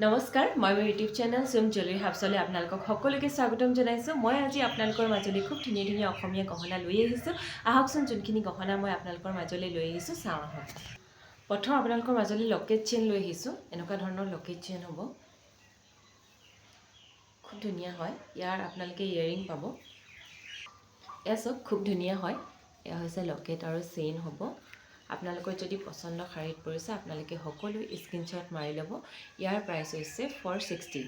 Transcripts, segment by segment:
নমস্কাৰ, মই মোৰ ইউটিউব চেনেল চুম জুৱেলাৰী হাউচলৈ আপোনালোকক সকলোকে স্বাগতম জনাইছোঁ। মই আজি আপোনালোকৰ মাজলৈ খুব ধুনীয়া ধুনীয়া অসমীয়া গহনা লৈ আহিছোঁ। আহকচোন, যোনখিনি গহনা মই আপোনালোকৰ মাজলৈ লৈ আহিছোঁ চাওঁ আহক। প্ৰথম আপোনালোকৰ মাজলৈ লকেট চেইন লৈ আহিছোঁ। এনেকুৱা ধৰণৰ লকেট চেইন হ'ব, খুব ধুনীয়া হয়। ইয়াৰ আপোনালোকে ইয়েৰিং পাব। এয়া চাওক, খুব ধুনীয়া হয়। এয়া হৈছে লকেট আৰু চেইন হ'ব। আপোনালোকৰ যদি পচন্দ শাৰীত পৰিছে, আপোনালোকে সকলো স্ক্ৰীনশ্বট মাৰি ল'ব। ইয়াৰ প্ৰাইচ হৈছে 460।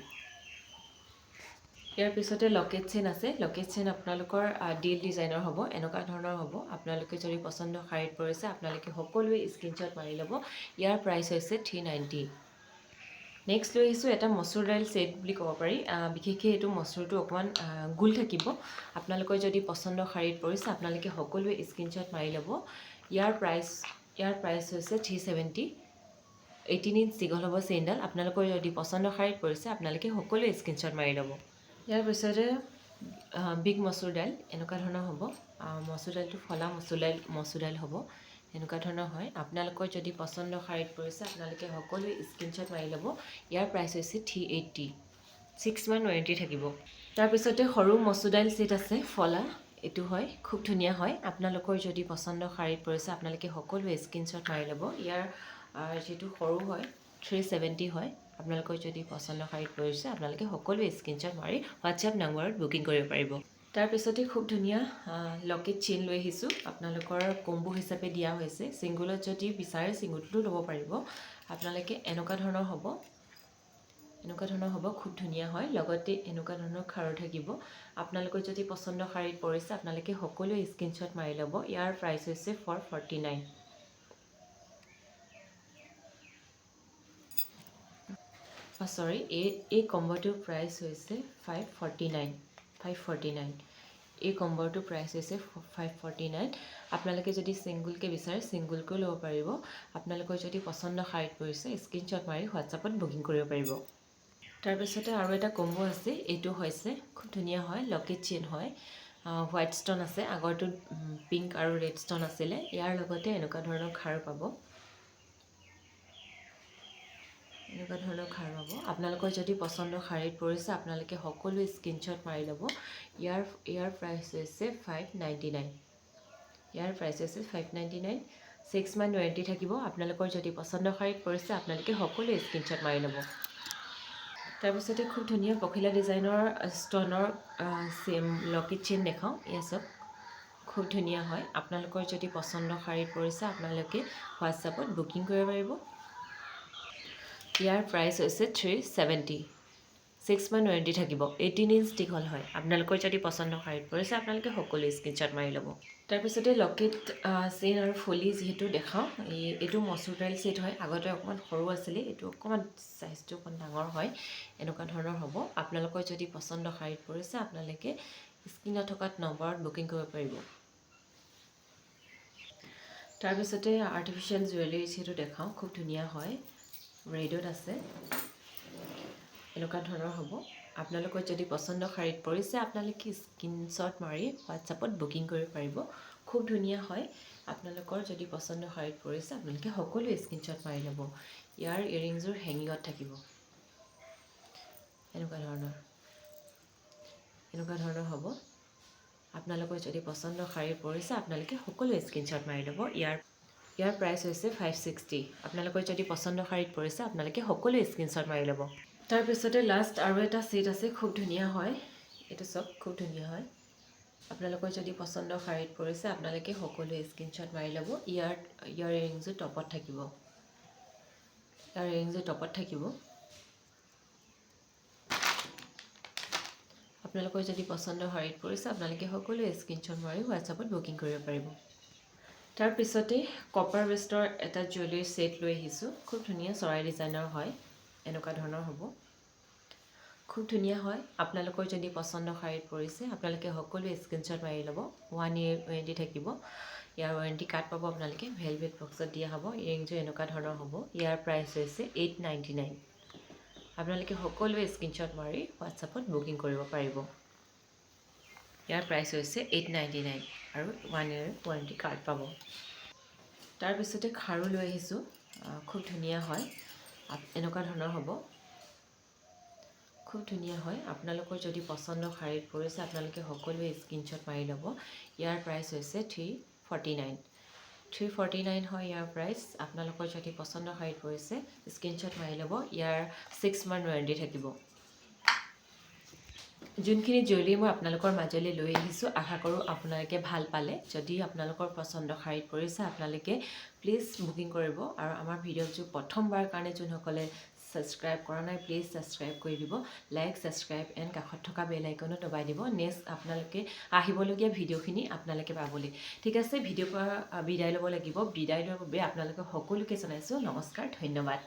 ইয়াৰ পিছতে লকেট চেইন আছে। লকেট চেইন আপোনালোকৰ ডিল ডিজাইনৰ হ'ব, এনেকুৱা ধৰণৰ হ'ব। আপোনালোকে যদি পচন্দ শাৰীত পৰিছে, আপোনালোকে সকলোৱে স্ক্ৰীনশ্বট মাৰি ল'ব। ইয়াৰ প্ৰাইচ হৈছে 390। নেক্সট লৈ আহিছোঁ এটা মচুৰ দাইল ছেট বুলি ক'ব পাৰি। বিশেষকৈ এইটো মচুৰটো অকণমান গোল থাকিব। আপোনালোকৰ যদি পচন্দ শাৰীত পৰিছে, আপোনালোকে সকলোৱে স্ক্ৰীনশ্বট মাৰি ল'ব। ইয়াৰ প্ৰাইচ হৈছে 370। 18 ইঞ্চ দীঘল হ'ব চেইনডাল। আপোনালোকৰ যদি পচন্দ শাৰীত পৰিছে, আপোনালোকে সকলোৱে স্ক্ৰীনশ্বট মাৰি ল'ব। ইয়াৰ পিছতে বিগ মচুৰ দাইল, এনেকুৱা ধৰণৰ হ'ব। মচুৰ দাইলটো ফলা মচুৰ দাইল হ'ব, এনেকুৱা ধৰণৰ হয়। আপোনালোকৰ যদি পচন্দ শাৰীত পৰিছে, আপোনালোকে সকলোৱে স্ক্ৰীনশ্বট মাৰি ল'ব। ইয়াৰ প্ৰাইচ হৈছে 380। 6 মান্থ ৱাৰেণ্টি থাকিব। তাৰপিছতে সৰু মচুৰ দাইল ছেট আছে, ফলা এইটো হয়, খুব ধুনীয়া হয়। আপোনালোকৰ যদি পচন্দ শাৰীত পৰিছে, আপোনালোকে সকলোৱে স্ক্ৰীনশ্বট মাৰি ল'ব। ইয়াৰ যিটো সৰু হয়, 370 হয়। আপোনালোকৰ যদি পচন্দ শাৰীত পৰিছে, আপোনালোকে সকলোৱে স্ক্ৰীনশ্বট মাৰি হোৱাটছএপ নম্বৰত বুকিং কৰিব পাৰিব। তাৰপিছতে খুব ধুনীয়া লকেট চেইন লৈ আহিছোঁ। আপোনালোকৰ কম্বো হিচাপে দিয়া হৈছে। ছিংগুলত যদি বিচাৰে, ছিংগুলটো ল'ব পাৰিব আপোনালোকে। এনেকুৱা ধৰণৰ হ'ব, এনেকুৱা ধৰণৰ হ'ব, খুব ধুনীয়া হয়। লগতে এনেকুৱা ধৰণৰ খাৰু থাকিব। আপোনালোকৰ যদি পচন্দ শাৰীত পৰিছে, আপোনালোকে সকলোৱে স্ক্ৰীনশ্বট মাৰি ল'ব। ইয়াৰ প্ৰাইচ হৈছে 449। চৰি, এই কম্ব'টোৰ প্ৰাইচ হৈছে 549, 549। এই কম্ব'টোৰ প্ৰাইচ হৈছে 549। আপোনালোকে যদি ছিংগুলকৈ বিচাৰে, ছিংগুলকৈও ল'ব পাৰিব। আপোনালোকৰ যদি পচন্দ শাৰীত পৰিছে, স্ক্ৰীনশ্বট মাৰি হোৱাটছআপত বুকিং কৰিব পাৰিব। তাৰপিছতে আৰু এটা কম্ব' আছে। এইটো হৈছে খুব ধুনীয়া হয়, লকেট চেইন হয়, হোৱাইট ষ্ট'ন আছে। আগৰটোত পিংক আৰু ৰেড ষ্ট'ন আছিলে। ইয়াৰ লগতে এনেকুৱা ধৰণৰ খাৰু পাব, এনেকুৱা ধৰণৰ খাৰু পাব। আপোনালোকৰ যদি পচন্দ শাৰীত পৰিছে, আপোনালোকে সকলোৱে স্ক্ৰীনশ্বট মাৰি ল'ব। ইয়াৰ প্ৰাইচ হৈছে 599। ইয়াৰ প্ৰাইচ হৈছে 599। 6 মান্থ ৱাৰেণ্টি থাকিব। আপোনালোকৰ যদি পচন্দ শাৰীত পৰিছে, আপোনালোকে সকলোৱে স্ক্ৰীনশ্বট মাৰি ল'ব। তাৰপিছতে খুব ধুনীয়া পখিলা ডিজাইনৰ ষ্ট'নৰ চেম লকেট চেইন দেখাওঁ। এয়া চাওক, খুব ধুনীয়া হয়। আপোনালোকৰ যদি পচন্দ শাৰীত পৰিছে, আপোনালোকে হোৱাটছআপত বুকিং কৰিব পাৰিব। ইয়াৰ প্ৰাইচ হৈছে 370। 6 মান্থ ৱাৰেণ্টি থাকিব। 18 ইঞ্চ দীঘল হয়। আপোনালোকৰ যদি পচন্দ শাৰীত পৰিছে, আপোনালোকে সকলোৱে স্ক্ৰীনশ্বট মাৰি ল'ব। তাৰপিছতে লকেট চেইন আৰু ফলি যিহেতু দেখাওঁ, এইটো মচুৰ দাইল ছেট হয়। আগতে অকণমান সৰু আছিলে, এইটো অকণমান চাইজটো অকণ ডাঙৰ হয়। এনেকুৱা ধৰণৰ হ'ব। আপোনালোকৰ যদি পচন্দ শাৰীত পৰিছে, আপোনালোকে স্ক্ৰীণত থকা নম্বৰত বুকিং কৰিব পাৰিব। তাৰপিছতে আৰ্টিফিচিয়েল জুৱেলাৰী যিহেতু দেখাওঁ, খুব ধুনীয়া হয়, ৰেডত আছে, এনেকুৱা ধৰণৰ হ'ব। আপোনালোকৰ যদি পচন্দ শাৰীত পৰিছে, আপোনালোকে স্ক্ৰীনশ্বট মাৰি হোৱাটছআপত বুকিং কৰিব পাৰিব। খুব ধুনীয়া হয়। আপোনালোকৰ যদি পচন্দ শাৰীত পৰিছে, আপোনালোকে সকলোৱে স্ক্ৰীনশ্বট মাৰি ল'ব। ইয়াৰ ইয়েৰিংযোৰ হেঙিঙত থাকিব। এনেকুৱা ধৰণৰ হ'ব। আপোনালোকৰ যদি পচন্দ শাৰীত পৰিছে, আপোনালোকে সকলোৱে স্ক্ৰীনশ্বট মাৰি ল'ব। ইয়াৰ প্ৰাইচ হৈছে 560। আপোনালোকৰ যদি পচন্দ শাৰীত পৰিছে, আপোনালোকে সকলোৱে স্ক্ৰীনশ্বট মাৰি ল'ব। তাৰপিছতে লাষ্ট আৰু এটা ছেট আছে, খুব ধুনীয়া হয়। এইটো চাওক, খুব ধুনীয়া হয়। আপোনালোকৰ যদি পচন্দ শাৰীত পৰিছে, আপোনালোকে সকলোৱে স্ক্ৰীনশ্বট মাৰি ল'ব। ইয়াৰ ইয়েৰিংযোৰ টপত থাকিব। ইয়াৰ ইয়েৰিংযোৰ টপত থাকিব। আপোনালোকৰ যদি পচন্দ শাৰীত পৰিছে, আপোনালোকে সকলোৱে স্ক্ৰীনশ্বট মাৰি হোৱাটছআপত বুকিং কৰিব পাৰিব। তাৰপিছতে কপাৰ বেষ্টৰ এটা জুৱেলাৰী ছেট লৈ আহিছোঁ। খুব ধুনীয়া চৰাই ডিজাইনৰ হয়, এনেকুৱা ধৰণৰ হ'ব, খুব ধুনীয়া হয়। আপোনালোকৰ যদি পচন্দ শাৰীত পৰিছে, আপোনালোকে সকলোৱে স্ক্ৰীনশ্বট মাৰি ল'ব। 1 ইয়েৰ ৱাৰেণ্টি থাকিব। ইয়াৰ ৱাৰেণ্টি কাৰ্ড পাব আপোনালোকে, ভেলভেট বক্সত দিয়া হ'ব। ইয়েৰিংযোৰ এনেকুৱা ধৰণৰ হ'ব। ইয়াৰ প্ৰাইচ হৈছে 899। আপোনালোকে সকলোৱে স্ক্ৰীনশ্বট মাৰি হোৱাটছআপত বুকিং কৰিব পাৰিব। ইয়াৰ প্ৰাইচ হৈছে 899 আৰু 1 ইয়েৰ ৱাৰেণ্টি কাৰ্ড পাব। তাৰপিছতে খাৰু লৈ আহিছোঁ, খুব ধুনীয়া হয়, এনেকুৱা ধৰণৰ হ'ব। খুব ধুনীয়া হয়। আপোনালোকৰ যদি পচন্দ শাৰীত পৰিছে, আপোনালোকে সকলোৱে স্ক্ৰীনশ্বট মাৰি ল'ব। ইয়াৰ প্ৰাইচ হৈছে 349। 349 হয় ইয়াৰ প্ৰাইচ। আপোনালোকৰ যদি পচন্দ শাৰীত পৰিছে, স্ক্ৰীনশ্বট মাৰি ল'ব। ইয়াৰ 6 মান্থ ৱাৰেণ্টি থাকিব। যোনখিনি জুৱেলাৰী মই আপোনালোকৰ মাজলৈ লৈ আহিছোঁ, আশা কৰোঁ আপোনালোকে ভাল পালে। যদি আপোনালোকৰ পচন্দ শাৰীত পৰিছে, আপোনালোকে প্লিজ বুকিং কৰিব। আৰু আমাৰ ভিডিঅ'টো প্ৰথমবাৰ কাৰণে যোনসকলে ছাবস্ক্ৰাইব কৰা নাই, প্লিজ ছাবস্ক্ৰাইব কৰি দিব। লাইক, ছাবস্ক্ৰাইব এণ্ড কাষত থকা বেল আইকনো দবাই দিব, নেক্সট আপোনালোকে আহিবলগীয়া ভিডিঅ'খিনি আপোনালোকে পাবলৈ। ঠিক আছে, ভিডিঅ'ৰ পৰা বিদায় ল'ব লাগিব। বিদায় লোৱাৰ বাবে আপোনালোকে সকলোকে জনাইছোঁ নমস্কাৰ, ধন্যবাদ।